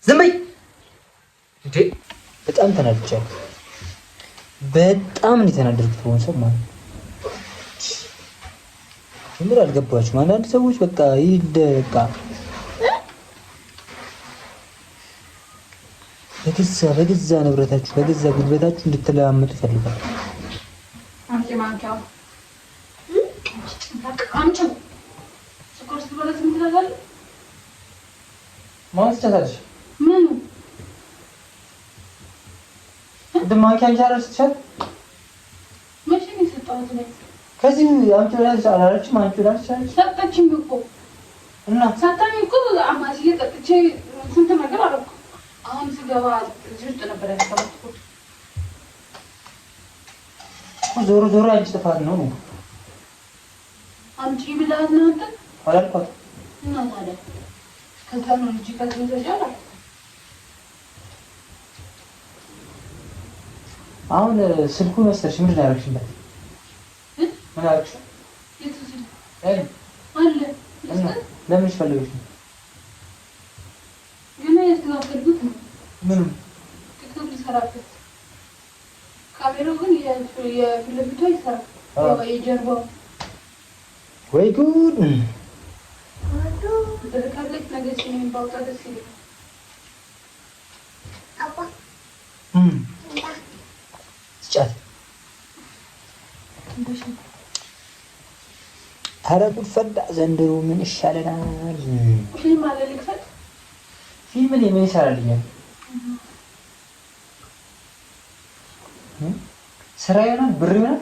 ዝም በይ እንዴ! በጣም ተናድጃለሁ። በጣም ነው የተናደድኩት በሆነ ሰው ማለት ነው። ጀምር አልገባችሁም። አንዳንድ ሰዎች በቃ ይህ በቃ በገዛ ንብረታችሁ በገዛ ጉልበታችሁ እንድትለማመጡ ይፈልጋል። ማን ትቻታለሽ? ቅድም ማንኪያ እንጂ አላልሽ? ከዚህ አምጪ አላለችም? አምጪ አላለች? ሰጠችኝ እኮ እና ሰጠኝ እኮ አማስዬ ጠጥቼ ስንት ነገር አደረኩ። አሁን ስገባ እዚህ ውስጥ ነበር ያስቀመጥኩት። ዞሮ ዞሮ አንቺ ጥፋት ነው ነው አምጪ ብለሃት ነው አንተ? አላልኳትም። እና ታዲያ ከዛ ነው እንጂ ከዚህ ተሻለ። አሁን ስልኩ መሰለሽ ምንድን ነው ያደረግሽበት? ምን አደረግሽው? የቱ ስልክ አለ አለ? ለምን ፈልገሽ ነው? ገና ያስተካከልኩት ነው። ምንም ቲክቶክ ልሰራበት። ካሜራው ግን የፊት ለፊቱ አይሰራም፣ የጀርባው። ወይ ጉድ! ብር ካለች ነገ ሲኔን ባውጣ ደስ ይለኛል። ስጫት። ኧረ ጉድ ፈላ ዘንድሮ። ምን ይሻለናል? ፊልም አለ ልክፈት። ፊልም እኔ ምን ይሰራልኛል? ስራ ይሆናል፣ ብር ይሆናል።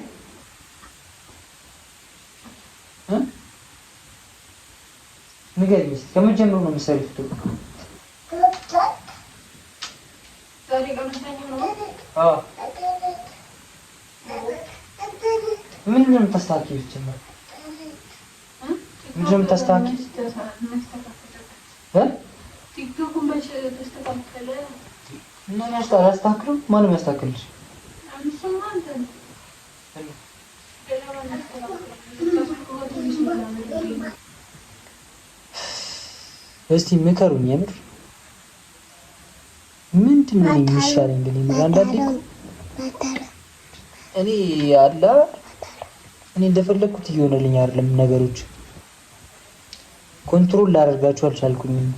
ንገሪኝ እስኪ ከምን ጀምሮ ነው የምትሰሪው? ዛሬ ቀኑ ሰኞ ነው። አዎ። ምንድን ነው የምታስተካክዪው? ሲጀመር ምንድን ነው የምታስተካክዪው? እ ቲክቶኩን መቼ ተስተካከለ? እና አላስተካክልም። ማነው የሚያስተካክልልሽ? እሱማ አንተ ነህ። ሌላ ማን ያስተካክላል? ከስልኩ ጋር ትንሽ ምናምን። እስቲ ምከሩኝ። የምር ምንድን ነው የሚሻለኝ? ግን የምር አንዳንዴ እኮ እኔ አላ እኔ እንደፈለግኩት እየሆነልኝ አይደለም። ነገሮች control ላደርጋቸው አልቻልኩኝም።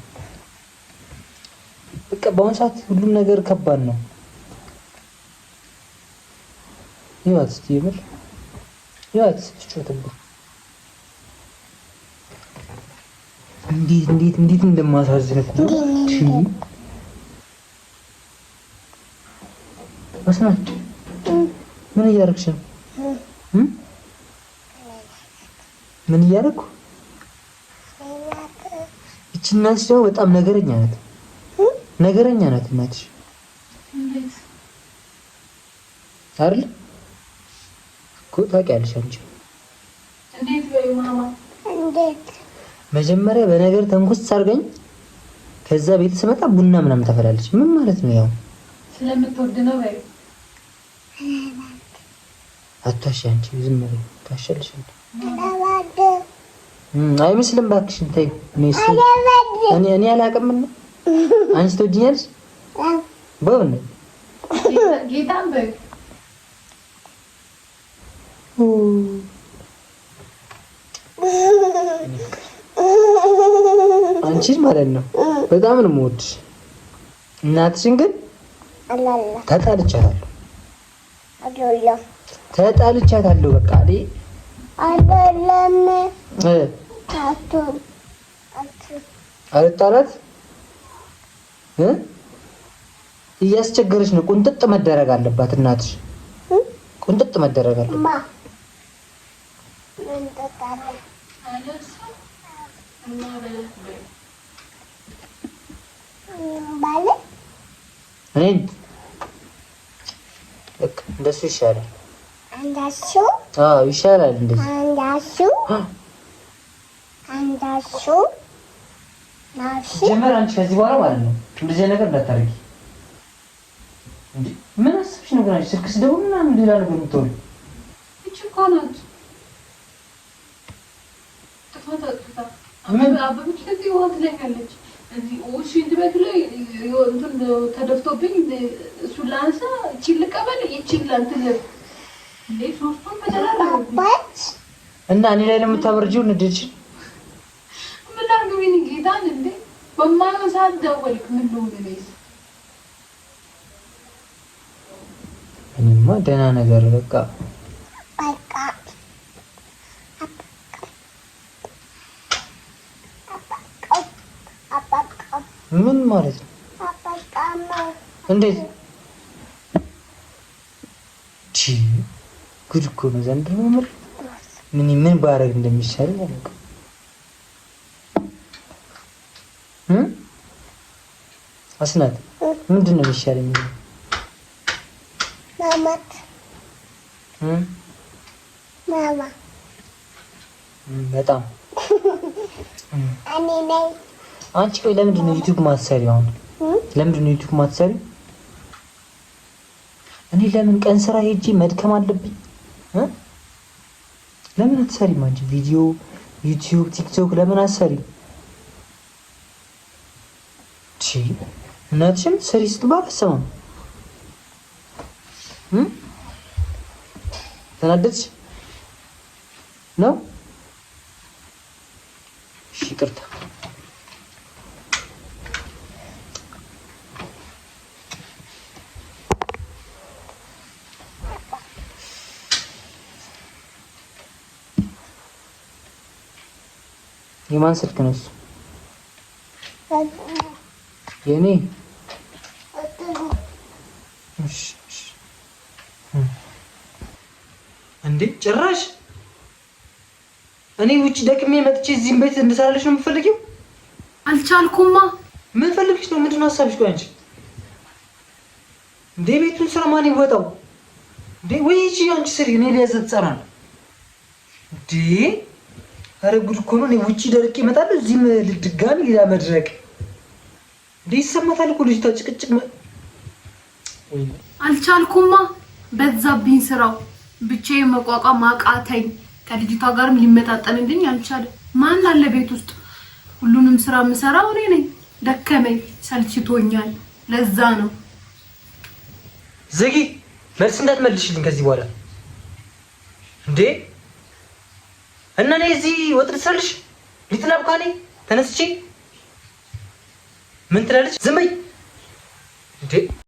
በቃ በአሁኑ ሰዓት ሁሉም ነገር ከባድ ነው። ይዋት እስቲ የምር ይዋት ስትጮትብኝ እንዴት እንዴት እንዴት እንደማሳዝን እኮ። በስመ ምን እያደረግሽ ነው? ምን እያደረግኩ? ይቺ እናትሽ ደግሞ በጣም ነገረኛ ናት። ነገረኛ ናት እናትሽ አይደል እኮ ታውቂያለሽ አንቺ። እንዴት በይ ማማ። መጀመሪያ በነገር ተንኩስ አድርገኝ፣ ከዛ ቤት ስመጣ ቡና ምናምን ታፈላለች። ምን ማለት ነው? ያው ስለምትወድ ነው በይ። አቷሽ አንቺ ዝም በይ ታሸልሽ። አይመስልም እባክሽን ተይው። እኔ እኔ አላውቅምና አንቺ ትወጂኛለሽ በእውነት ጌታን በይ። አንቺን ማለት ነው በጣም ነው የምወድሽ። እናትሽን ግን ተጣልቻታለሁ፣ ተጣልቻታለሁ። በቃ እኔ አልጣላት እያስቸገረች ነው። ቁንጥጥ መደረግ አለባት እናትሽ፣ ቁንጥጥ መደረግ አለባት። እኔን በቃ እንደሱ ይሻላል። አዎ ይሻላል። እንደዚህ ጀመር። አንቺ ከዚህ በኋላ ማለት ነው እንደዚህ ነገር እንዳታደርጊ። ምን አስብሽ ነው? ግን አንቺ ስልክ ስደውል ምናምን ሌላ ነገር የምትሆኚው ይቺ እኮ ናት ጥፋት አጥፍታ አበበች። ከዚህ ውሃ ትለኛለች። ሽንት ቤቱ ላይ እንትን ተደፍቶብኝ እሱን ላንሳ፣ እቺን ልቀበል፣ ይቺን እንትን እንዴ ሶስቱን ተደራረበብኝ። እና እኔ ላይ ነው የምታበርጂው ንዴትሽን? ምን ላድርግ ቢኒ ጌታን እንዴ በማይሆን ሰዓት ደወልክ። ምን ልሁን እኔስ? እኔማ ደህና ነገር በቃ ምን ማለት ነው? እንዴት ጉድ እኮ ነው ዘንድሮ። ምር ምን ምን ባረግ እንደሚሻል አላውቅም። አስናት ምንድን ነው የሚሻለኝ? በጣም አንቺ ቆይ፣ ለምንድን ነው ዩቲዩብ ማትሰሪው? አሁን ለምንድን ነው ዩቲዩብ ማትሰሪው? እኔ ለምን ቀን ስራ ሄጄ መድከም አለብኝ? ለምን አትሰሪም አንቺ? ቪዲዮ ዩቲዩብ፣ ቲክቶክ ለምን አትሰሪም? እናትሽም ስሪ ስትባል አትሰማም። ተናደድሽ ነው? እሺ ይቅርታ። የማን ስልክ ነው እሱ? የኔ። እንዴ ጭራሽ እኔ ውጭ ደክሜ መጥቼ እዚህም ቤት እንድሰራልሽ ነው የምትፈልጊው? አልቻልኩማ። ምን ፈልግሽ ነው? ምንድን ነው ሀሳብሽ? ቆይ አንቺ እንዴ ቤቱን ስራ ማን ይወጣው እንዴ? ወይ ይቺ አንቺ ስሪ፣ እኔ ሊያዘት ጸራ ነው እንዴ? ኧረ ጉድ እኮ ነው። እኔ ውጭ ደርቄ እመጣለሁ፣ እዚህም ድጋሚ ሌላ መድረቅ እንዴ። ይሰማታል እኮ ልጅቷ ጭቅጭቅ። አልቻልኩማ፣ በዛብኝ ስራው፣ ብቻዬን መቋቋም አቃተኝ። ከልጅቷ ጋርም ሊመጣጠንልኝ አልቻለም። ማን አለ ቤት ውስጥ? ሁሉንም ስራ የምሰራው እኔ ነኝ። ደከመኝ፣ ሰልችቶኛል። ለዛ ነው። ዝጊ፣ መልስ እንዳትመልሽልኝ ከዚህ በኋላ እንዴ። እና እኔ እዚህ ወጥ ልስራልሽ? ሊጥና ብካኔ ተነስቼ ምን ትላለች? ዝም በይ እንዴ።